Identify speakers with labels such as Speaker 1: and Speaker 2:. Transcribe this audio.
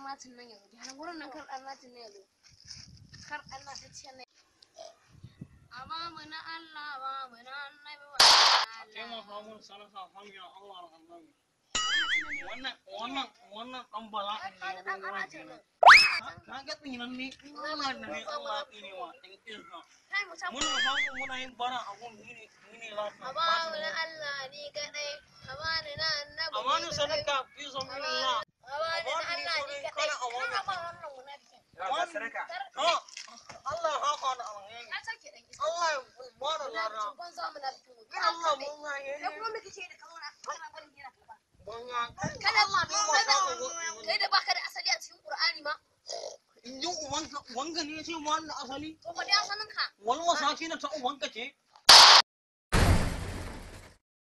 Speaker 1: natin nan yanzu. Gyara gurin nan, kar ɗan natin nan yanzu. Kar ɗan natin nan. A ba mu na Allah, ba mu na annabi, ba
Speaker 2: A taimaka mun sadaka hanyar Allah da Annabi. Wannan ɗan bala'in ne ya zo wurin kenan. Ka ga tsinan ne, in Allah da ne Allah ya tsine wa ɗan iska.
Speaker 1: Kai mu ta
Speaker 2: Muna samu muna yin bara a gun ni ne ni ne za
Speaker 1: A
Speaker 2: ka.
Speaker 1: ba mu na Allah ni kadai, a ba ni na annabi
Speaker 2: A bani
Speaker 1: ni kadai.
Speaker 2: sadaka fi sabilillah.
Speaker 1: A ba ni na Allah ni kadai.
Speaker 2: Kada a
Speaker 1: Kar
Speaker 2: bani.
Speaker 1: a ba wannan munafikin.
Speaker 3: Ga sadaka.
Speaker 2: To, Allah ya haka da alheri.
Speaker 1: Ka sake dan iska.
Speaker 2: Allah ya ba da lada.
Speaker 1: Munafikin banza, munafikin wofi.
Speaker 2: Allah mun ga
Speaker 1: Kai kuma me kake da kauna kana barin yana karba?
Speaker 2: Ban
Speaker 1: Kana kai da baka da asali a cikin Qur'ani ma.
Speaker 2: In ji ubanka, ubanka ne ya ce ba da asali.
Speaker 1: To fa dai asalin ka.
Speaker 2: Wani wasaki na ta ubanka ce.